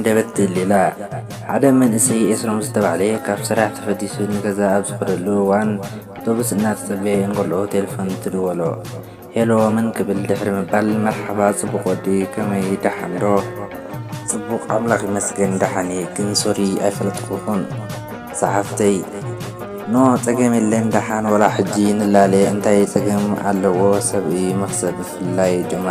ደበት ሌላ። ሓደ መንእሰይ ኤስሮም ዝተባህለ ካብ ስራሕ ተፈቲሱ ንገዛ ኣብ ዝኸደሉ እዋን ኣውቶቡስ እናተጸበየ እንከሎ ቴሌፎን ትድወሎ። ሄሎ፣ መን ክብል ድሕሪ ምባል፣ መርሓባ ጽቡቕ ወዲ፣ ከመይ ደሓን ዶ? ጽቡቕ ኣምላኽ ይመስገን ደሓን እየ፣ ግን ሶሪ ኣይፈለጥኩኹን ዝሓፍተይ። ኖ ጸገም የለን ደሓን፣ ወላ ሕጂ ንላለ እንታይ ጸገም ኣለዎ? ሰብ እዩ መኽሰብ፣ ብፍላይ ድማ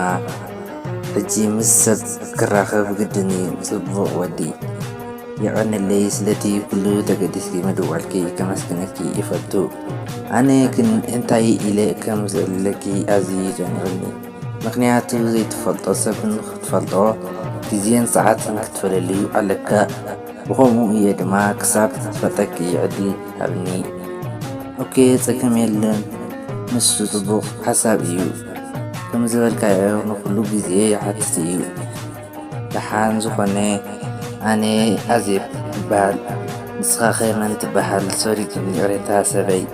ሕጂ ምስ ሰብ ክራኸብ ግድን እዩ። ጽቡቕ ወዲ። የቐንለይ ስለቲ ኩሉ ተገዲስኪ ምድዋልኪ ከመስግነኪ ይፈቱ። ኣነ ግን እንታይ ኢለ ከም ዘለኪ ኣዝዩ ይጨንቐኒ። ምኽንያቱ ዘይትፈልጦ ሰብ ንኽትፈልጦ ግዜን ሰዓትን ክትፈለልዩ ኣለካ። ብኸምኡ እየ ድማ ክሳብ ዝፈልጠኪ ዕድል ሃብኒ። ኦኬ፣ ጸገም የለን። ንሱ ጽቡቕ ሓሳብ እዩ። ከም ዝበልካዮ ንኹሉ ግዜ ይሓትት እዩ። ደሓን ዝኾነ ኣነ ኣዜብ ይበሃል። ንስኻኸ መን ትበሃል? ሶሪ ግን ይቕሬታ ሰበይ።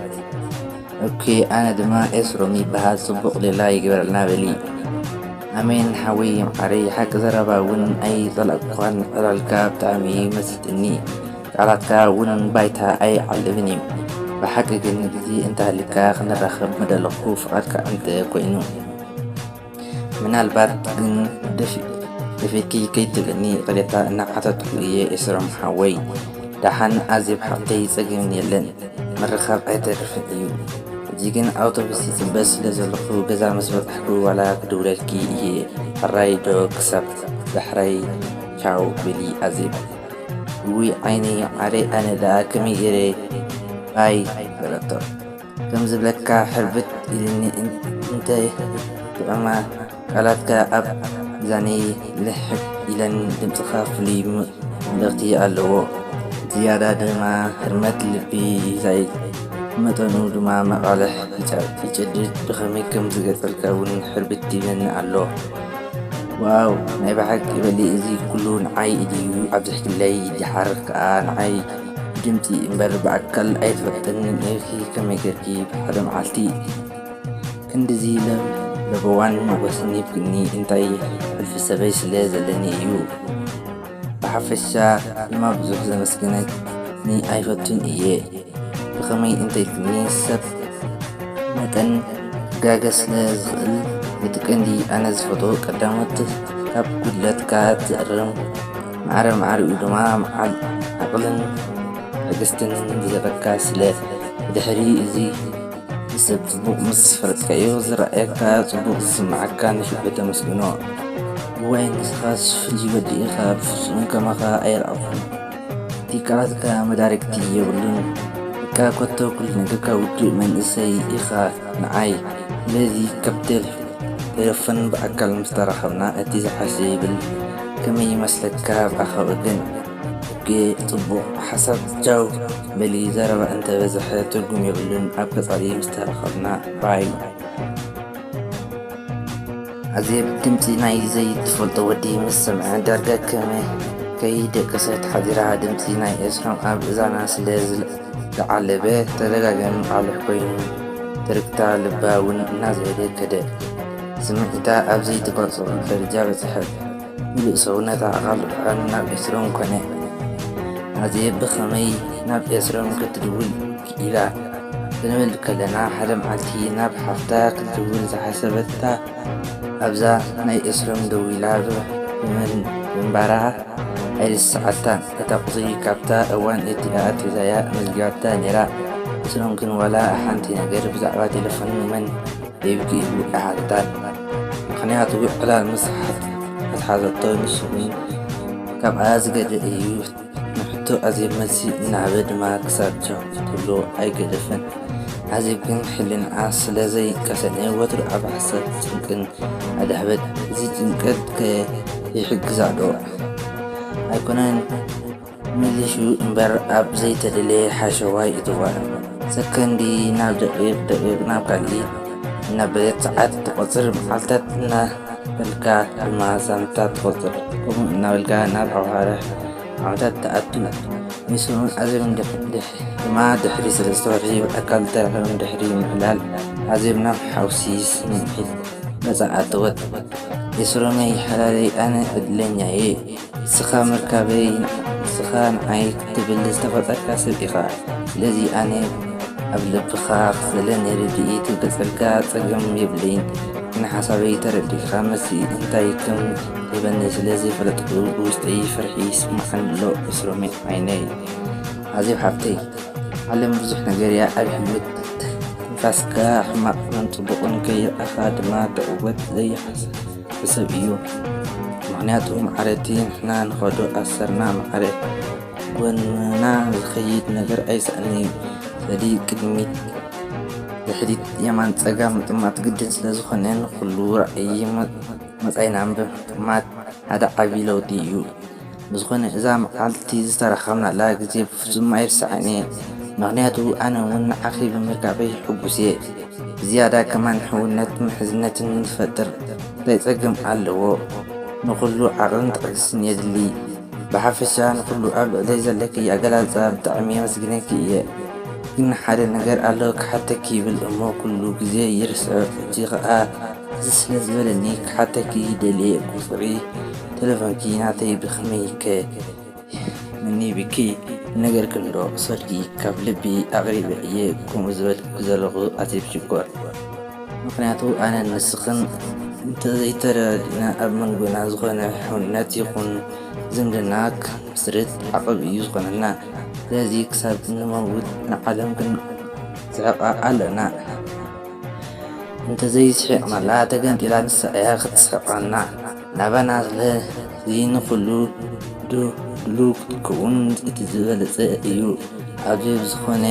ኦኬ፣ ኣነ ድማ ኤስሮም ይበሃል። ጽቡቕ ሌላ ይግበረልና በሊ። ኣሜን ሓወይ መዓረይ፣ ሓቂ ዘረባ እውን ኣይጸላእኩኻን፣ ዕላልካ ብጣዕሚ እዩ መሲጥኒ። ቃላትካ እውን ባይታ ኣይዓልብን እዩ። ብሓቂ ግን ግዜ እንተሃልካ ክንራኸብ ምደለኹ ፍቓድካ እንተ ኮይኑ። ምናልባት ግን ደፊ-፣ ደፊርኪ ከይትብለኒ ይቕሬታ እናሓተትኩ እየ ኤስሮም ሓወይ። ደሓን ኣዜብ ሓፍተይ ጸገም የለን። ምርኻብ ኣይተርፍን እዩ። ሕጂ ግን ኣውቶቡስ ይጽበ ስለ ዘለኹ ገዛ ምስ በጻሕኩ ዋላ ክድውለልኪ እየ። ሕራይ ዶ ክሳብ ዳሕራይ ቻው በሊ ኣዜብ። ውይ ዓይነይ ዓረ ኣነ ደኣ ከመይ ገይረ ባይ በለቶ። ከም ዝብለካ ሕርብት ኢልኒ እን-፣ እንተ ጥዑማ ቃላትካ ኣብ ዛነይ ልሕግ ኢለን ድምፅኻ ፍሉይ ም-፣ መልእኽቲ ኣለዎ። ዝያዳ ድማ ህርመት ልቢ ይዛይድ፣ መጠኑ ድማ መቓልሕ ይጨ-፣ ይጨድድ። ብኸመይ ከም ዝገልጸልካ እውን ሕርብት ይብለኒ ኣሎ። ዋው ናይ ብሓቂ በሊ እዚ ኩሉ ንዓይ ድዩ ኣብዚሕክለይ? ድሓር ከኣ ንዓይ ብድምፂ እምበር ብኣካል ኣይትፈልጥንን ኢኺ፣ ከመይ ጌርኪ ብሓደ መዓልቲ ክንድዚ ለ-፣ ለበዋን ሞገስን ሂብክኒ? እንታይ ሕልፊ ሰበይ ስለ ዘለኒ እዩ። ብሓፈሻ ድማ ብዙሕ ዘመስግነኒ ኣይፈቱን እየ። ብኸመይ እንተኢልክኒ፣ ሰብ መጠን ክጋገ ስለ ዝኽእል፣ እቲ ቀንዲ ኣነ ዝፈትዎ ቀዳሞት ካብ ጉድለትካ ትእርም፣ ማዕረ ማዕሪኡ ድማ መዓል ዓቕልን ትዕግስትን ዝህበካ ስለ ብድሕሪ እዚ ንሰብ ጽቡቕ ምስ ፈለጥካዮ ዝረኣየካ ጽቡቕ ዝስምዓካ ንልቢ ተመስግኖ። እዋይ ንስኻስ ፍሉይ ወዲ ኢኻ፣ ብፍጹም ከማኻ ኣይረኣኹን። እቲ ቃላትካ መዳርግቲ የብሉን። በቃ ኮቶ ኩሉ ነገርካ ውዱእ መንእሰይ ኢኻ ንዓይ። ስለዚ ካብ ቴል-፣ ቴሌፎን ብኣካል ምስ ተራኸብና እቲ ዝሓሸ ይብል። ከመይ ይመስለካ ብኣኻ ወገን? ኦኬ፣ ጽቡቕ ሓሳብ። ቻው በሊ፣ ዘረባ እንተበዝሐ ትርጉም የብሉን። ኣብ ቀጻሊ ምስ ተራኸብና ባይ። ኣዜብ ድምጺ ናይ ዘይትፈልጦ ወዲ ምስ ሰምዐ ዳርጋ ከመ-፣ ከይደቀሰት ሓዲራ። ድምጺ ናይ ኤስሮም ኣብ እዛና ስለ ዝለ-፣ ዝዓለበ ተደጋጋሚ መቓልሕ ኮይኑ፣ ትርግታ ልባ እውን እናዘየደ ከደ። ስምዒታ ኣብ ዘይትገልጾ ደረጃ በጽሐት። ምሉእ ሰውነታ ኣቓልቦኣን ናብ ኤስሮም ኮነ። ኣዜብ ብኸመይ ናብ ኤስሮም ክትድውል ክኢላ? ክንብል ከለና፣ ሓደ መዓልቲ ናብ ሓፍታ ክትድውል ዝሓሰበታ ኣብዛ ናይ ኤስሮም ደዊላ ብ-፣ ብመን-፣ ብምንባራ ኣይርስዓታን። እታ ቁጽሪ ካብታ እዋን እቲኣ ኣትሒዛ'ያ መዝጊባታ ነይራ። ኤስሮም ግን ዋላ ሓንቲ ነገር ብዛዕባ ቴሌፎን መን ሂብኪ ኢሉ ኣይሓተታን። ምኽንያቱ ዕላል ምስ ሓት-፣ ኣትሓዘቶ ንሱ ግን ካብኣ ዝገደ እዩ። ንሕቶ ኣዜብ መልሲ እናሃበ ድማ ክሳብ ቻው ትብሎ ኣይገደፈን። ኣዜብ ግን ሕልናኣ ስለ ዘይቀሰነ ወትሩ ኣብ ሓሳብ ጭንቅን ኣድሕበት። እዚ ጭንቀት ከ ይሕግዛ ዶ? ኣይኮነን። መሊሹ እምበር ኣብ ዘይተደለየ ሓሸዋ ይእትዋ። ሰከንዲ ናብ ደቂቕ፣ ደቂቕ ናብ ካልእ እናበለት ሰዓት ትቖጽር፣ መዓልታት እናበልካ ድማ ሳምንታት ትቖጽር። ከምኡ እናበልካ ናብ ኣዋርሕ ዓመታት ትኣቱ። ንስኡን ኣዜብን ድሕ-፣ ድሕ-፣ ድማ ድሕሪ ሰለስተ ወርሒ ብኣካል ተራኺቦም ድሕሪ ምዕላል፣ ኣዜብ ናብ ሓውሲ ስምዒት ነጻ ኣተወት። ኤስሮመይ ሓላለይ፣ ኣነ ዕድለኛ'የ። ንስኻ ምርካበይ ንስኻ ንዓይ ክትብል ዝተፈጠርካ ሰብ ኢኻ። ስለዚ ኣነ ኣብ ልብኻ ክስእለኒ ርድኢት ክገልጸልካ ጸገም የብለይን። ግን ሓሳበይ ተረዲእካ መልሲ እንታይ ከም ትህበኒ ስለ ዘይፈለጥኩ ብውሽጠይ ፍርሒ ይስምዓኒ ኣሎ። ኤስሮም ዓይነይ፣ ኣዜብ ሓፍተይ፣ ዓለም ብዙሕ ነገር እያ ኣብ ህይወት። ትንፋስካ ሕማቕን ጽቡቕን ከይረኣኻ ድማ ትዕወት ዘይሕሰብ እዩ። ምኽንያቱ ማዕረ እቲ ንሕና ንኸዶ ኣሰርና ማዕረ ጎንና ዝኸይድ ነገር ኣይስእንን እዩ። ሰዲ ቅድሚት ድሕሪት የማን ጸጋም ምጥማት ግድን ስለ ዝኾነ ንኹሉ ራእይ መጻኢና ምጥማት ሓደ ዓቢ ለውጢ እዩ። ብዝኾነ እዛ መዓልቲ ዝተራኸብናላ ግዜ ብፍጹም ኣይርስዓን እየ። ምኽንያቱ ኣነ እውን ንዓኺ ብምርካበይ ሕጉስ እየ። ብዝያዳ ከማን ሕውነት ምሕዝነትን ዝፈጥር እንታይ ጸገም ኣለዎ? ንኹሉ ዓቕልን ትዕግስትን የድሊ። ብሓፈሻ ንኹሉ ኣብ ልዕለይ ዘለኪ ኣገላልጻ ብጣዕሚ የመስግነኪ እየ። ግን ሓደ ነገር ኣሎ ክሓተኪ ይብል እሞ ኩሉ ግዜ ይርስዖ። እቲ ኸኣ እዚ ስለ ዝበለኒ ክሓተኪ ደልየ። ቁጽሪ ተለፎንኪ ናተይ ብኸመይ ከ? ምኒ ብኪ ነገር ክንዶ ሰልኪ ካብ ልቢ ኣቕሪበ እየ ከምኡ ዝበልኩ ዘለኹ ኣዜብ ሽኮር። ምኽንያቱ ኣነን ንስኽን እንተዘይተረዳዲእና ኣብ መንጎና ዝኾነ ሕውነት ይኹን ዝምድና ክምስርት ዓቐብ እዩ ዝኾነና። ስለዚ ክሳብ ንመውት ንዓለም ክንስሕቓ ኣለና። እንተዘይስሒቕናላ ተገንጢላ ንሳ እያ ክትስሕቐና። ናባና ስለዚ ንኹሉ ዱ- ድሉው ክትከውን እቲ ዝበለጸ እዩ። ኣብዚ ብዝኾነ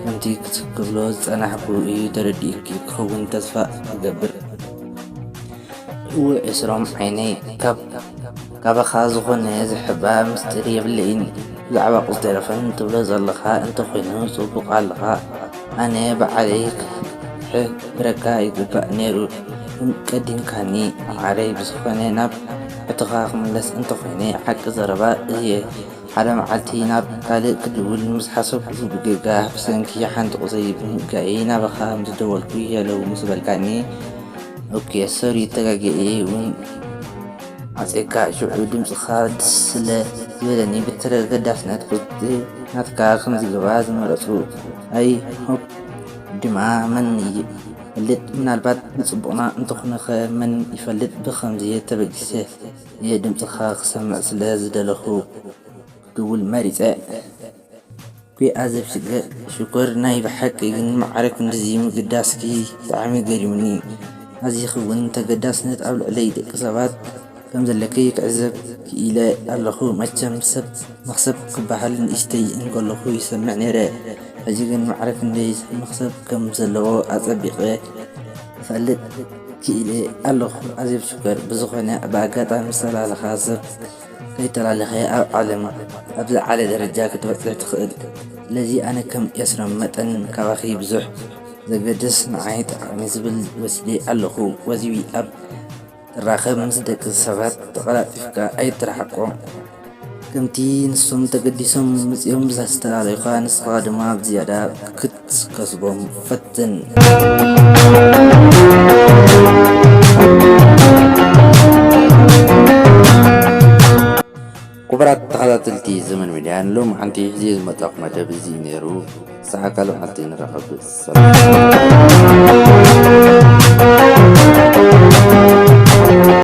ከምቲ ክትብሎ ዝጸናሕኩ እዩ ተረዲኡኪ ክኸውን ተስፋ እገብር። እወ ኤስሮም ዓይነይ፣ ካብ ካባኻ ዝኾነ ዝሕባእ ምስጢር የብለይን። ብዛዕባ ቁጽሪ ተሌፎን ትብሎ ዘለኻ እንተኾይኑ ጽቡቕ ኣለኻ። ኣነ ባዕለይ ክሕብረካ ይግባእ ነይሩ፣ ግን ቀዲምካኒ። ማዓረይ ብዝኾነ ናብ ሕቶኻ ክምለስ እንተኾይነ ሓቂ ዘረባ እየ። ሓደ መዓልቲ ናብ ካልእ ክድውል ምስ ሓሰብኩ ብጌጋ ብሰንኪ ሓንቲ ቁጽሪ ብምግጋየይ ናባኻ ምስ ደወልኩ ሄለው ምስ በልካኒ፣ ኦኬ ሶሪ ተጋግየ እየ እውን ዓጽየካ። ሽዑ ድምጽኻ ደስ ስለ ዝበለኒ ብተገዳስነት ቁጽሪ ናትካ ከም ዝግባ ዝመረጽኩ። ኣይ ሆፕ ድማ መን ይፈልጥ ምናልባት ንጽቡቕና እንተኾነኸ መን ይፈልጥ ብኸምዚ ተበጊሰ እየ ድምጽኻ ክሰምዕ ስለ ዝደለኹ ክድውል መሪጸ። ኲ ኣዜብ ሽገ- ሽኮር ናይ ብሓቂ ግን ማዕረ ክንድዚ ምግዳስኪ ብጣዕሚ ገሪሙኒ። ኣዚኺ እውን ተገዳስነት ኣብ ልዕለይ ደቂ ሰባት ከም ዘለኪ ክዕዘብ ክኢለ ኣለኹ። መቸም ሰብ መኽሰብ ክበሃል ንእሽተይ እንከለኹ ይሰምዕ ነይረ። ሕጂ ግን ማዕረ ክንደይ መኽሰብ ከም ዘለዎ ኣጸቢቐ እፈልጥ ክኢለ ኣለኹ። ኣዜብ ሽኮር ብዝኾነ ብኣጋጣሚ ዝተላለኻ ሰብ ከይተላለኸ ኣብ ዓለም ኣብ ዝዓለ ደረጃ ክትበጽሕ ትኽእል። ስለዚ ኣነ ከም ኤስሮም መጠን ካባኺ ብዙሕ ዘገድስ ንዓይ ጠቓሚ ዝብል ወሲደ ኣለኹ። ወዚቢ ኣብ ትራኸብ ምስ ደቂ ሰባት ተቐላጢፍካ ኣይትርሓቆም። ከምቲ ንሶም ተገዲሶም መጺኦም ዘስተላለዩኻ ንስኻ ድማ ብዝያዳ ክትከስቦም ፈትን። ክቡራት ተኸታተልቲ ዘመን ሚድያ ንሎሚ ሓንቲ ሒዜ ዝመጻኹ መደብ እዚ እዩ ነይሩ። ሰዓት ካልእ መዓልቲ ንራኸብ። ሰላም።